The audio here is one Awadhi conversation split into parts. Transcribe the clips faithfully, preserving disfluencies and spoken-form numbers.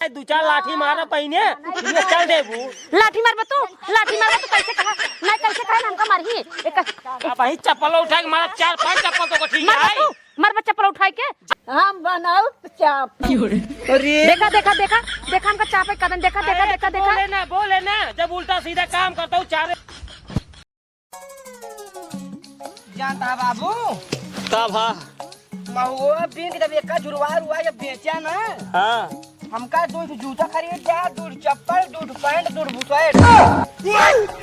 दू चार लाठी मारा पहिने, ये चल देबू। लाठी मारबे तू, लाठी मारबे तू, कैसे कहा, नहीं कैसे कहा, हमका मारही। एक अब वही चप्पल उठा के मारा, चार पांच चप्पल तो को ठीक मारबे है। तू, मारबे चप्पल उठाई के। हम बनाऊ चाप। अरे देखा, देखा, देखा, देखा हमका चाप है कदम, देखा, देखा, अरे देखा, देखा। बोले ना, बोले ना, जब उल्टा सीधा काम करता हूँ चारे। जानता बाबू, का भा? महुआ बीन के जब एका झुरवा रुआ जब बेचा ना, हाँ। हमका दू ठो जूता खरीद जा, दू ठो चप्पल, दू ठो पैंट, दू ठो बुशर्ट।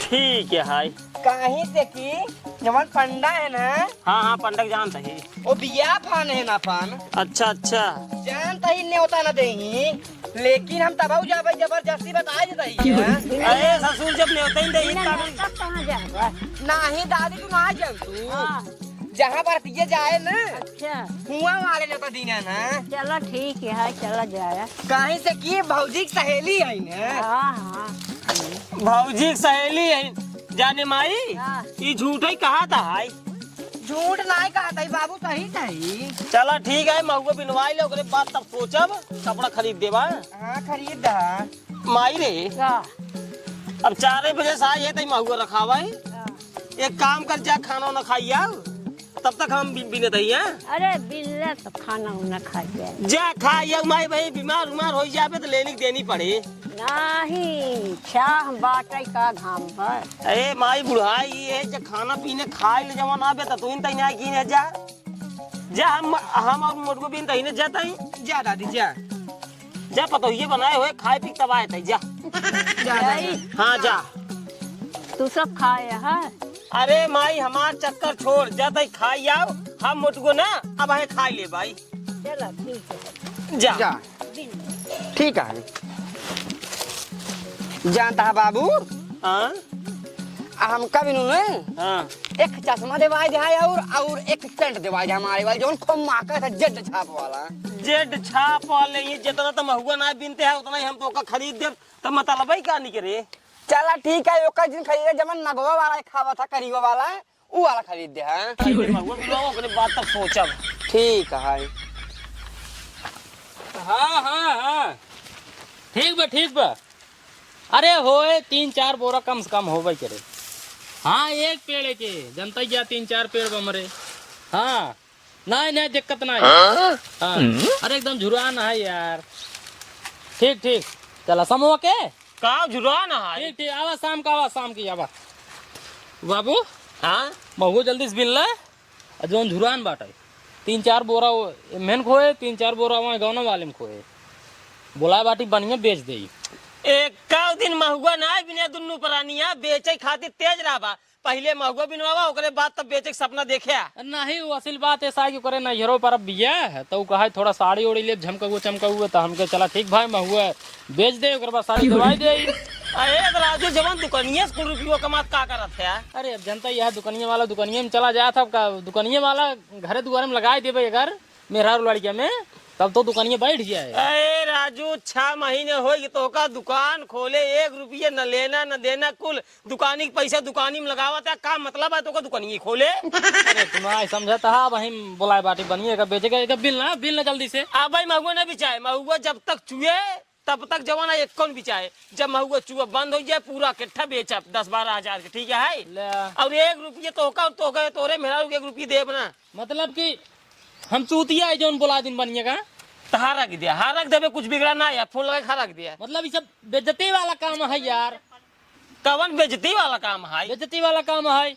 ठीक है, हाय। काहे से कि जवन पंडा है ना, हाँ, हाँ, पंडा के जानता ही। वो बिया फान है ना फान। अच्छा, अच्छा। जानता ही नेवता ना देही। लेकिन हम तबहु जाबे, जबरदस्ती बताए देत हई। अरे ससुर, जब नेवतइन देही बिना तब नेवता कहाँ जाबे? नाही दादी, तू ना जाऊ तू। हाँ। जहाँ बरतिया जाए ना, अच्छा। हुआँ वाले नेवता दीना ना। चलो ठीक है, चलो जाए। काहे से कि भौजी के सहेली है ना। हाँ, हाँ। भौजी के सहेली है, जाने माई, हाँ। ई झूठ है, कहा था हाय? झूठ नाही कहत हई बाबू, सही कही। चला ठीक है, महुआ बिनवाई ले, ओकरे बाद तब सोचब, कपड़ा खरीद देबा। हाँ, खरीद दहा। माई रे, का? अब चारे बजे से आई है, तई महुआ रखावा है। हाँ। एक काम कर, जा खाना वाना खाई आओ, तब तक हम बि-, बिनत हई, हाँ? अरे बिल्ला तो खाना उना खा जाए। जा खाई आओ माई, भाई बीमार उमार हो जाबे तो लेनी देनी पड़े। नाही, छाह बाटै का घाम पर। अरे माई, बुढ़ाई है, जब खाना पीने खाए ले जवन आबे, त तू इन तैयार की ने जा। जा, हम, हम और मोटको बिन तहीने जाता ही। जा दादी, जा। जा, पतोहिए बनाए हुए, खाए पी के तब आए तई, जा। जा, जा, जा। हाँ, जा। तू सब खाए है? अरे माई, हमार चक्कर छोड़, जा तई खाई आओ, हम मोटको ना, अब है खाई ले भाई। चला, ठीक है। जा। जा। ठीक है। जानता है बाबू? हाँ? आ हमका बिनु ने हाँ। एक चश्मा देवाई दे है और, और एक सेंट देवाई दे हमारे वाले, जौन खूब माका था, जेड छाप वाला। जेड छाप वाले, ये जितना तो महुआ ना बिनते हैं, उतना ही हम तो का खरीद देब, तो मतलब ही का नहीं करे। चला ठीक है, ओकर जिन खरीदे, जमन नगवा वाला खावा था, करियो वाला, ऊ वाला खरीद दे, हाँ? अरे महुआ बिनवावा, ओकरे बाद तब सोचब। ठीक है। हाँ, हाँ, हाँ। ठीक बा, ठीक बा। अरे होए, तीन चार बोरा कम से कम होबे करे। हाँ, एक पेड़ के, जनता गया तीन चार पेड़ बा मरे। हाँ, नहीं, नहीं, दिक्कत नहीं। हाँ? हाँ। हम्म? अरे एकदम झुरान है यार। ठीक, ठीक। चला, समूह के? का झुरान है? ठीक, ठीक, आवा शाम का, आवा शाम की, आवा। बाबू, हाँ? महुआ जल्दी से बिन ले। आ जौन झुरान बाटे, तीन चार बोरा वो एम्हन खोए, तीन चार बोरा वहाँ गौना वाले में खोए। बोलाए बाटी बनिया बेच देई। एक दिन महुआ ना बिने दुन्नू प्रानिया बेचे खातिर तेज रहबा। पहिले महुआ बिनवावा, ओकरे बाद तब बेचे के सपना देखे। नहीं, वो असल बात ऐसा है कि ओकरे नैहरो पर अब बिया है, तो ऊ कहा थोड़ा साड़ी ओड़ी ले झमकउआ चमकउआ, तो हमके चला ठीक भाई महुआ बेच दे, ओकर बाद साड़ी दवाई दे। अरे तो राजू, जवन दुकनिया से कुल रुपयो कमात का करत है? अरे अब जनता यह दुकनिया वाला दुकनिया में चला जात है, अब का दुकनिया वाला घरे दुआरे में लगाई देबे अगर मेहरारू लड़किया में, तब तो दुकनिया बैठ जाए। अरे राजू, छह महीने होई कि तोका दुकान खोले, एक रुपये न लेना न देना, कुल दुकानी के पैसा दुकानी में लगावत है, का मतलब है तोका दुकानी खोले? अरे तू ना समझत हा, वही बोलाए बाटी बनिए का बेचे का, एक बिल ना, बिल ना जल्दी से। अब भाई महुआ ना बिचाए, महुआ जब तक चुए तब तक जवाना एक कौन बिचाए, जब महुआ चुआ बंद हो जाए, पूरा इकट्ठा बेचब दस बारह हजार के, ठीक है? ले। और एक रुपये तोहका, तोहका, तोरे मेहरारू के एक रुपये देब ना। मतलब कि हम चूतिया है जौन बोला दिन बनिए का? तो हारा के दे, हारा के देबे, कुछ बिगड़ा ना है, फोन लगा के हारा के दे। मतलब ये सब बेइज्जती वाला काम है यार। कवन बेइज्जती वाला काम है? बेइज्जती वाला काम है।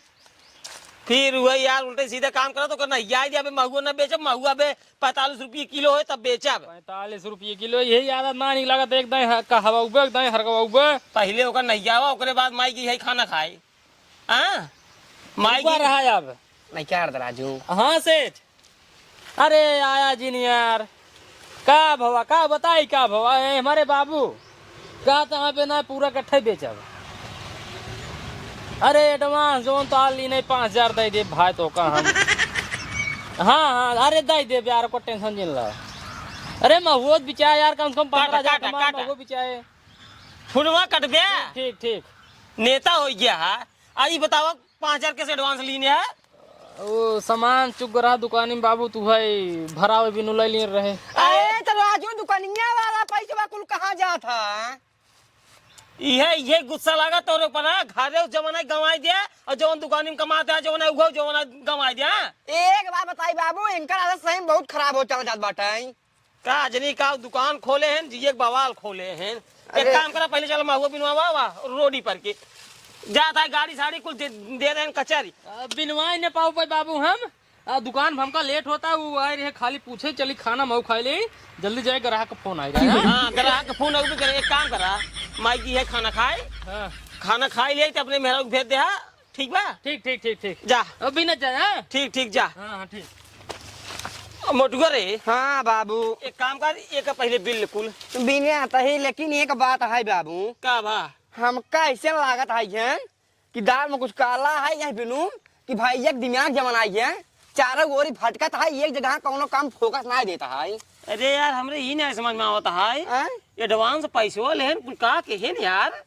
फिर वही यार, उल्टे सीधे काम करा तो करना, या अबे महुआ ना बेचब, महुआ अबे पैंतालीस रुपये किलो है तब बेचब। पैंतालीस रुपये किलो, यही यार ना निक लागत, एक दाएं ह-, कहवाउबे, एक दाएं हरकवाउबे। पहिले ओकर नहियावा, ओकरे बाद माई की है खाना खाए। हाँ? माई ऊपर की रहा अब। नहीं क्या राजू? हाँ सेठ। अरे आया जिन यार, का भवा, का बताई का भवा, ए, हमारे बाबू, का तहाँ पे ना पूरा कट्ठे बेचब। अरे advance जौन तो आली नहीं पाँच हजार दे दे भाई तो का हम। हाँ, हाँ, अरे दे दे यार, को tension जिन ला। अरे महुआ बिचाए यार, कम से कम काटा, पन्द्रह हजार काटा, कमा काटा। महुआ बिचाए। फोनवा कट बे। ठीक, ठीक। नेता हो गया है। आ, ई बतावा, पाँच हजार कैसे advance लीने है? ओ, सामान चुक रहा दुकानी में बाबू, तू है भरावे बिनु ले लिए रहे। अरे, तो रात जो दुकानिया वाला पैसवा कुल कहाँ जात है? इहे, इहे गुस्सा लागत तोरे ऊपर ना, घरे जवना गंवाई दे और जवन दुकानी में कमात है, जवना उहो जवना गंवाई दे। एक बात बताई बाबू, इनकर आदत सही में बहुत खराब हो चल जात बाटे। का जनी का दुकान खोले हैं, जिए के बवाल खोले हैं। एक अरे। काम करा, पहले चल महुआ बिनवावा, वा, रोडी पर के। जात है गाड़ी साड़ी कुल दे, दे दें कचहरी। आ, बिनवाई न पाऊ पाई बाबू हम। आ, दुकान पर हमका लेट होता, वो आए रहे खाली पूछे, चली खाना मऊ खाए ले, जल्दी जाए, ग्राहक का फोन आए रहा है। हाँ, ग्राहक का फोन अभी करे, एक काम करा, माई की है खाना खाए, हाँ। खाना खाए ले तो अपने मेहरारू को भेज दे, हाँ, ठीक बा? ठीक, ठीक, ठीक, ठीक। जा। अभी न जाए, हाँ? ठीक, ठीक, जा। हाँ, हाँ, ठीक। मोटुआ रे। हाँ बाबू। एक काम कर, एक पहले बिल कुल। बिने आता है, लेकिन एक बात है बाबू। का बा? हमका ऐसे लागत है, हैं? कि दाल में कुछ काला है या बिनू कि भैया के दिमाग जवन आई है, चारों ओरी भटकत है, एक जगह कौनो काम फोकस ना देता है। अरे यार, हमरे ई ना समझ में आवता है। हैं? एडवांस पैसवा लेहन कुल का केहेन यार?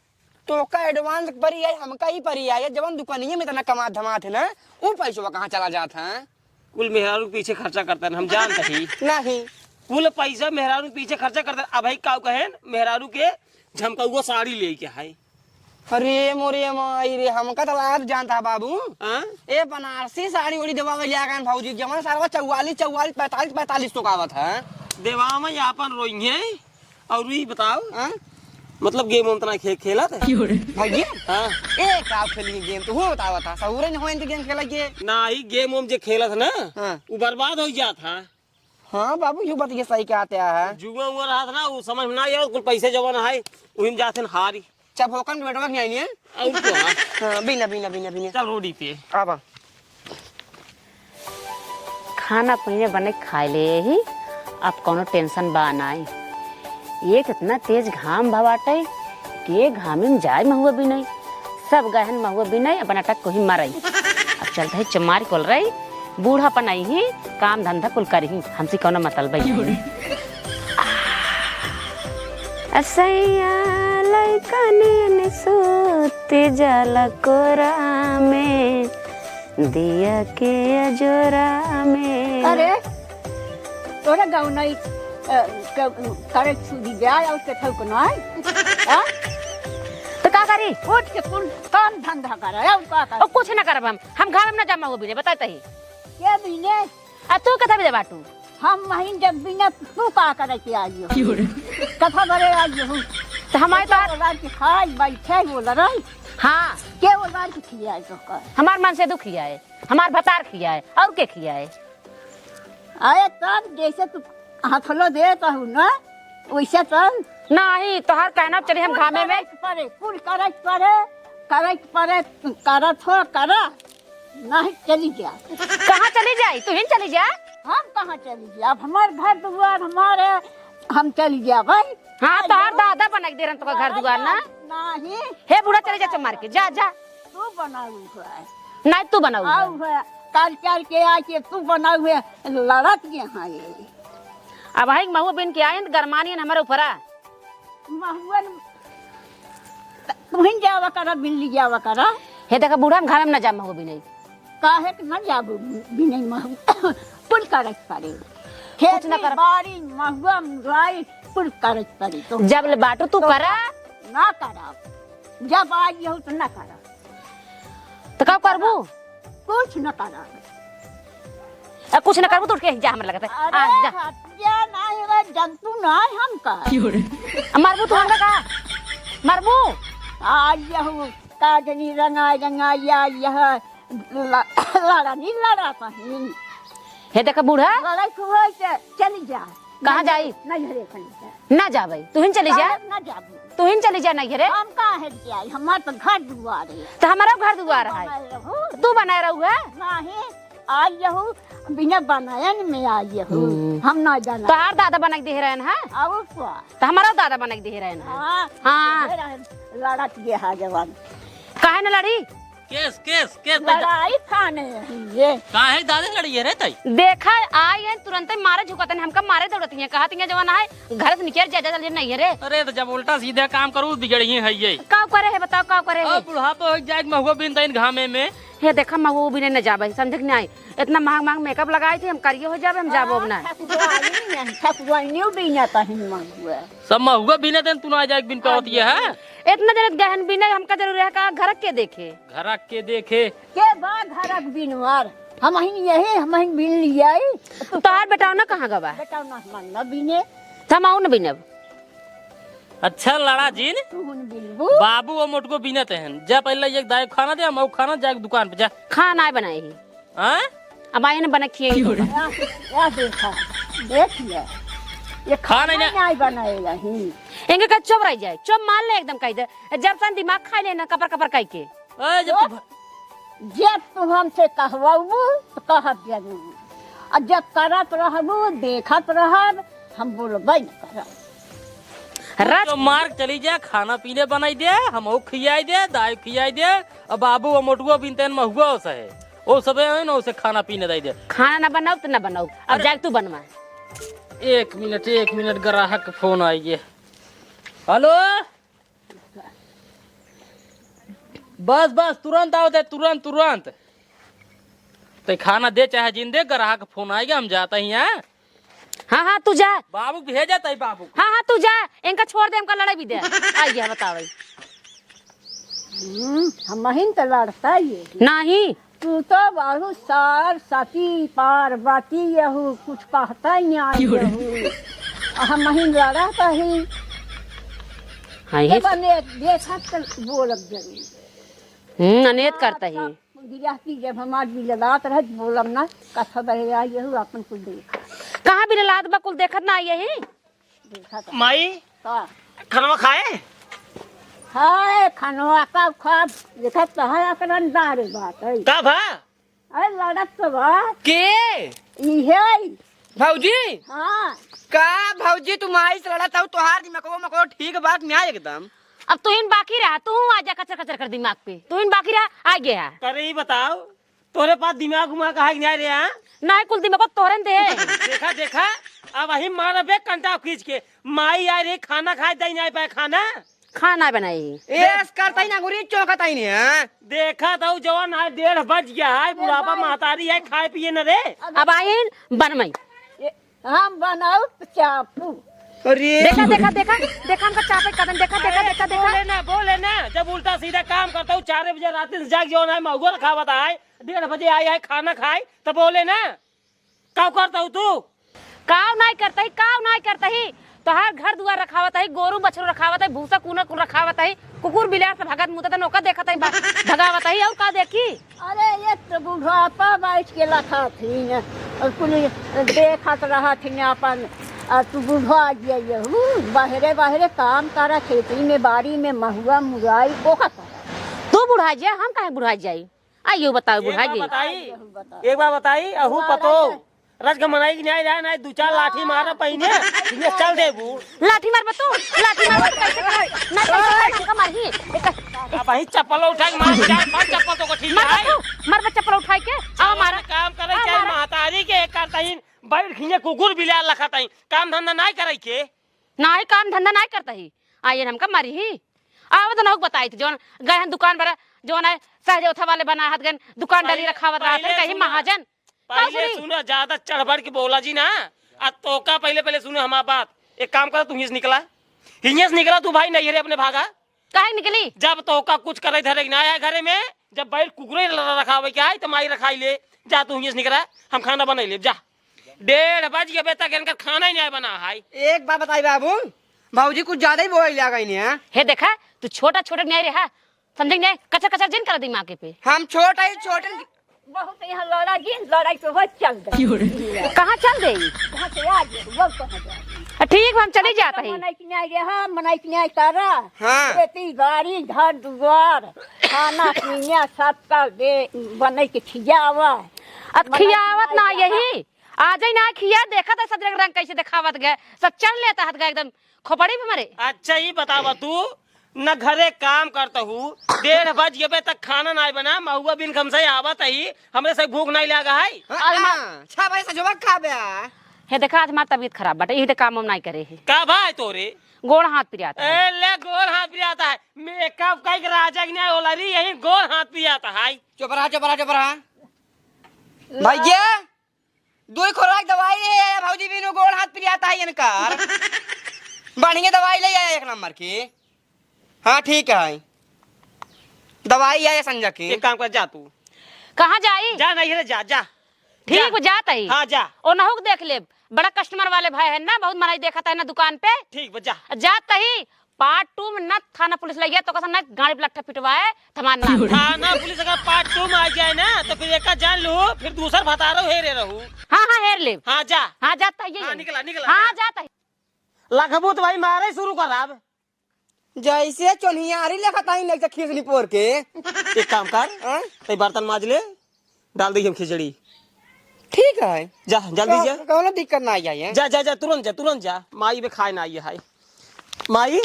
तो का एडवांस परी है, हमका ही परी है, जवन दुकानिये में इतना कमात धमात है ना, ऊ पैसवा कहाँ चला जात है? कुल मेहरारू के पीछे खर्चा करता है, हम जानत ही। नहीं। कुल पैसा मेहरारू के पीछे खर्चा करता है। अब भाई का कहेन, मेहरारू के झमकौआ साड़ी लेके है। अरे मोरे माई रे, हमका तो लागत जानता है बाबू। हाँ? ए बनारसी साड़ी ओड़ी देवावे लिया गए भौजी, जवन सालवा चौवालीस, चौवालीस, पैंतालीस, पैंतालीस तो कावत है। देवावा में आपन रोइहे। और ई बताओ, हाँ? मतलब गेम उम तना खे-, खेलत है? भौजी? हाँ। ए का खेली गेम? तू बतावा था, सहूरे न हो इनके गेम खेला के? ना, ई गेम उम जे खेलत है ना, हाँ। वो बर्बाद हो जात है। हाँ बाबू, यू बात ये सही कहते हैं। जुआ उआ रहत ना, उ समझ में ना आवे, कुल पैसे जवन है, उही में जात हन हारी। चल, भोकन के बेटवा के आई नहीं है? और तो हाँ। हाँ, बिना, बिना, बिना, बिना। चल रोडी पे। आवा। खाना पीने बने खाए ले यही, अब कौनो टेंशन बा नाई। ये कितना तेज घाम भा बाटे, के घामे में जाए महुआ बिनई। सब गहन महुआ बिनई, अपन अटक कोही मरई। अब चलत है चमार कोल रही, बूढ़ा पनई ही, काम धंधा कुल करही, हमसे कौनो मतलब ही नहीं। असैया लइका नियन सूत जाला कोरा में, दिया के अजोरा में। अरे, तोरा गाँव नहीं, अ, क-, करे छुरी जाए और के ठौक नहीं? हाँ? तो का करी? उठ के कुल काम धंधा करे, और का करे? और कुछ ना करब हम। हम घामे में ना जामा हो बिने, बताते ही। के बिने? आ तू कथा बिने बाटू? हम महीन जब बिने, तू का करे के आई हो? कथा बरे आई हो? तो हमारे तो ओलार के खाई, बैठे, बोल रही। हाँ। के ओलार के खियाए तो कर? हमार मन से दुखी आए। हमार भतार खियाए, और के खियाए? अरे तब जैसे तू हथलो देत हूँ ना, वैसे तब। नहीं, तोहर कहना चली हम घामे में। करत परे, कुल करत परे, करत परे, करत हो, करा, नहीं चली जा। कहाँ चली जाई? तू ही चली जा। हम कहाँ चली जा? अब हमार घर दुआर हमारे, हम चली जा भाई। हाँ, तोहर दादा बना के दे रहन तोका घर दुआर ना। नहीं। हे बूढ़ा चली जा चमार के, जा, जा। तू बनाऊ है। नहीं, तू बनाऊ है। आऊ है, काल चार के आके तू बनाऊ है, लड़त के हाँ ये। अब हाई महुआ बिन के आयन त गरमानियन हमारे ऊपरा। महुअन तुहिन जावा करा, बिन ली जावा करा। हे देखा बूढ़ा, हम घामे में ना जा महुआ बिनई। काहे के ना जाबू बिनई महुआ? कुल करत परे। कुछ ना खेती कर। बाड़ी, महुआ, मुरई, कुल करत परे। तो जब ले बाटू तू तो करा। ना करा। जब आई हो तो ना करा। तो का करबू? कुछ न करा। आ, कुछ न करबू तो उठ के जा, हमरे लगत है। अरे, आ, जा। हटिया नहीं रे, जंतु नहीं हमका। आ, मरबू तू हमरा का? मरबू? आ, यहू काजनी रंगाई, रंगाई, आ, यह ल-, लड़नी लड़ा सही। हे देख बूढ़ा। लड़ाई को होई से चली जा। कहाँ जाई? नहीं, हरे खली जा। ना जाबे, तुहिन चली जा। काहे ना जाबू? तुहिन चली जा नैहरे। हम काहे जाई? हमार तो घर दुआर है। तो हमारा घर दुआर है। बनाए रहू। तू बनाए रहू है? नहीं, आई यहू, बिना बनायन में आई यहू। हम्म। हम ना जाना। तोहार दादा बना के दे रहन है? और क्या? तो हमारा दादा बना के दे रहन है। हाँ। हाँ। दे रहन, लड़त ये है जवान। काहे न लड़ी? केस, केस, केस, बैठा। लड़ाई खाने ये। काहे दादा लड़ी है रे तई? देखा, आई है तुरंते मारे झुकतन, हमका मारे दौड़त है, कहत है जवान है, घर से निकल जा, जा, चल जा नैहरे। अरे तो जब उल्टा सीधा काम करू, बिगड़ ही है ये। का करे है बताओ, का करे है? अब बुढ़ापा हो जाए, महुआ बिन तइन घामे में, ये देखा, महुआ बिने न जाबे, समझे कि नहीं? इतना महंग महंग मेकअप लगाई थी, हम करिए हो जाबे, हम जाबो अब ना। ठकुराइन नहीं, ठकुराइनियो बिना तहिन महुआ। सब महुआ बिने देन, तू ना जाए बिन पावती है, हाँ? इतना जरूरत गहन बिने, हमका जरूर है का घर के देखे? घर के देखे। के बा घर के बिनवार? हम ही यही, हम ही बिन लियाई। तोहार बेटा ना कहाँ गवा? बेटा ना हमार ना बिने। हम आऊ न बिनब। अच्छा लड़ा जिन। तू हुन बिनबू। बाबू और मोटको बिनत हन। जा पहले एक दाई खाना दे, हम आऊ खाना जाए दुकान पे जा। खाना नहीं बनाए ही। हाँ? अब आए ना बना खिए। या, या देखा, देख ले। ये खाना खाना ही ना। नहीं बनाए रही। इनके का चुप रह जाए, चुप मान ले एकदम कह दे। जब सन दिमाग खा लेना कपर कपर कह के। ए, जब तू तो भ- जब तू हमसे कहवाबू तो कहब जरूर, और जब करत रहबू देखत रहब, हम बोलबे न करब। रात तो मार चली जा, खाना पीने बनाई दे, हम खियाई दे, दाई खियाई दे, और बाबू और मोटुआ बिनते हैं महुआ से है, वो सबे है ना, उसे खाना पीने दे दे। खाना ना बनाओ तो ना बनाओ, अब अरे। जाए तू बनवा। एक मिनट, एक मिनट, ग्राहक के फोन आई है। हेलो। बस, बस, तुरंत आओ दे, तुरंत, तुरंत। ते खाना दे चाहे जिन दे, ग्राहक फोन आएगा, हम जाता ही हैं। हाँ, हाँ, तू जा। बाबू भेजा ताई बाबू। हाँ, हाँ, तू जा, इनका छोड़ दे, हमका लड़ाई भी दे। आइए, बताओ। हम्म, हम ही तो लड़ता ये। नहीं। तू तो बारू सार सती पार्वती यहू, कुछ कहता ही नहीं यहू। हम ही लड़ा कही। हाँ, ये ये बने देखत तो बोलब जरूर। हम्म, अनेत करता ही। गिरहती जब हमार बिलदात रहे, बोलब ना, कथा बहे आई यहू, अपन कुल देखा। कहाँ बिलदात बा, कुल देखत ना आई यही? देखा था। माई, का? खनवा खाए? हाय, खनवा का खा, देखा तो है, अकरन दारे बात है। का भा? अरे, लड़त तो बा। के? इहे। भौजी? हाँ। का भौजी, तू माई से लड़त हऊ, तोहार दिमागो मको ठीक बात में आए एकदम। अब तू इन बाकी रहा, तू आ जा कचर कचर कर दिमाग पे, तू इन बाकी रहा, आ गया। करे ही बताओ, तोरे पास दिमाग उमाग है कि नहीं रे, हाँ? नहीं, कुल दिमाग तोरे दे। देखा, देखा, अब वही मारबे कंटा खींच के। माई आ रही, खाना खाए, दही नहीं पाए खाना। खाना बनाई। एस करता ही ना, गुरी चौंकता ही नहीं, हाँ? देखा तो जवान है, डेढ़ बज गया है, बुढ़ापा महतारी है, खाए पिए न रे। अब आइन बनमई। हम बनाऊ तो चापू। अरे। देखा, देखा, देखा, देखा हमका चापे कदम, देखा, देखा, अरे, देखा, देखा। बोले ना, बोले ना, जब उल्टा सीधा काम करता हूँ, चार बजे रात से जाग जवान है, महुआ रखावत है, डेढ़ बजे आई है, खाना खाए, तो बोले ना, का करता हूँ तू? काव नाई करता ही, काव नाई करता ही, तोहार घर दुआर रखावत ही, गोरू बछरू रखावत ही, भूसा कूना कुल रखावत ही, कुकुर बिलार से भगत मुतत है, ओका देखत ही, भगावत ही, और का देखी? अरे, ये तो बुढ़ापा बैठ के लखा थी न, और कुल देखत रहा थी न अपन, आ तू बुढ़ा गया ये, हूँ, बहरे बहरे काम करा, खेती में, बाड़ी में, महुआ, मुराई, ओका करा। तू बुढ़ा जाए, हम काहे बुढ़ा जाई? आ, यो बताओ, एक बुढ़ा बार गई। बताई, एक बार बताई, अहू पतो। रज के मनई के न्याय रहा, ना दू चार लाठी मारा पहिने, इन्हें चल देबू। लाठी मारबा तू, लाठी मारबा तू, कैसे कर? ना कैसे कर? इनका मारही। एक अब वही चप्पल उठा के मार, चार पांच चप्पल तो को ठीक मारबा है। तू, मारबा चप्पल उठाई के, आओ मारा। काम करे, आओ चाहे मारा। महतारी के एक करता ही, बैठ खिंजे कुकुर बिलार लखा ताई, काम धंधा नाई करे के। नाही काम धंधा नाई करता ही, आइए हमका मारी ही। आवे तो नहुक बताई थी, जौन गए हैं दुकान पर, जौन है सहजोथा वाले बना हाथ गए, दुकान डाली पहले, रखावत रहा पहले था, कहीं सुना, महाजन। का पहले सुनी? सुना, ज्यादा चढ़ बढ़ के बोला जी ना, आ तोका पहले, पहले सुनो हमार बात, एक काम कर, तू हियां से निकला, हियां से निकला तू भाई, नहीं रे अपने भागा। काहे निकली? जब तोका कुछ करे धरे के ना आया घरे में, जब बैठ कुकुरे ल-, रखावे के आई, तो माई रखाई ले, जा तू हियां से निकला, हम खाना बनाई ले, जा। डेढ़ बज गए, अबे तक इनकर खाना ही नहीं बना है। एक बात बताई बाबू, भौजी कुछ ज्यादा ही बोले लगा इन्हें, हाँ? हे देखा, तू छोटा छोटा नहीं रहा, समझे नहीं? कचर कचर जिन कर दिमाग के पे। हम छोटा ही छोटे न- बहुत यहाँ लड़ा जिन, लड़ाई तो वह चल गई। कहाँ चल गई? वहाँ से आ गए, वो कहाँ जाए? आ, ठीक, हम चली जात ही। मनाई के नहीं रहा, मनाई के नहीं करा। हाँ। खेती बाड़ी, घर दुआर, खाना पीना, सब का दे, बने के खियावा। अब मनाई खियावत के ना नहीं रहा। यही। आ जाई ना खिया, देखत है सब रंग, रंग कैसे देखावत गए, सब चल लेता हत गए एकदम खोपड़ी पे मरे। अच्छा, ई बतावा तू, न घरे काम करत हू, डेढ़ बज गए तक खाना नाई बना, महुआ बिन हमसे आवत ही, हमरे से भूख नाई लागा है। हाँ, अरे माँ। हाँ, छह बजे से जोबक खाबे आ। हे देखा, आज हमार तबीयत खराब बाटे, यही काम हम नाई करे ही। का भाई तोरे? गोड़ हाथ पिरात है। ए, ले, गोड़ हाथ पिरात है। मेकअप कई के राजा के नहीं होला री, यही गोड़ हाथ पिरात है। चुप रहा, चुप रहा, चुप रहा। भैया, दो ही खुराक दवाई है भौजी, बिनु गोड़ हाथ पिरात है इनकर। बढ़िया दवाई ले आया एक नंबर की। हाँ, ठीक है, दवाई आया संजय की। एक काम कर, जा तू। कहाँ जाई? जा नहीं रे, जा, जा। ठीक जा। बा, जात ही। हाँ, जा। ओ नहुक देख ले, बड़ा कस्टमर वाले भाई है ना, बहुत मनई देखत है ना दुकान पे। ठीक बा, जा। जात ही, पार्ट टू में ना थाना पुलिस लगिया तो कसम ना गाड़ी पे लट्ठा पिटवाए, थमान ना। थाना पुलिस अगर पार्ट टू में आ जाए ना तो फिर एका जान लो, फिर दूसर भतारो हेरे रहू। हाँ, हाँ, हेर ले। हाँ, जा। हाँ, जात ही। हाँ, निकला, निकला, हाँ, निकला। जात ही। लखबू तो भाई मारे शुरू कर अब। जैसे चोनियारी लेखा ताई नहीं खींच निपोर के। एक काम कर, हाँ? तई बर्तन माज ले, डाल दी हम खिचड़ी। ठीक है। जा, जल्दी कौ-, जा। कौनो दिक्कत ना आई है। जा, जा, जा, तुरंत जा, तुरंत जा। माई बे खाए ना आई है। माई,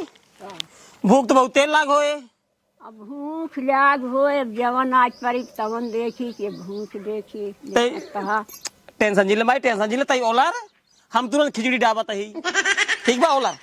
भूख तो बहुत तेज लाग होए। अब भूख लाग होए, अब जवन आज परी तवन देखी के भूख देखी। ते कहा। टेंशन जिले माई, टेंशन जिले, तई ओलर, हम तुरंत खिचड़ी डाबत ही। ठीक बा, ओलर।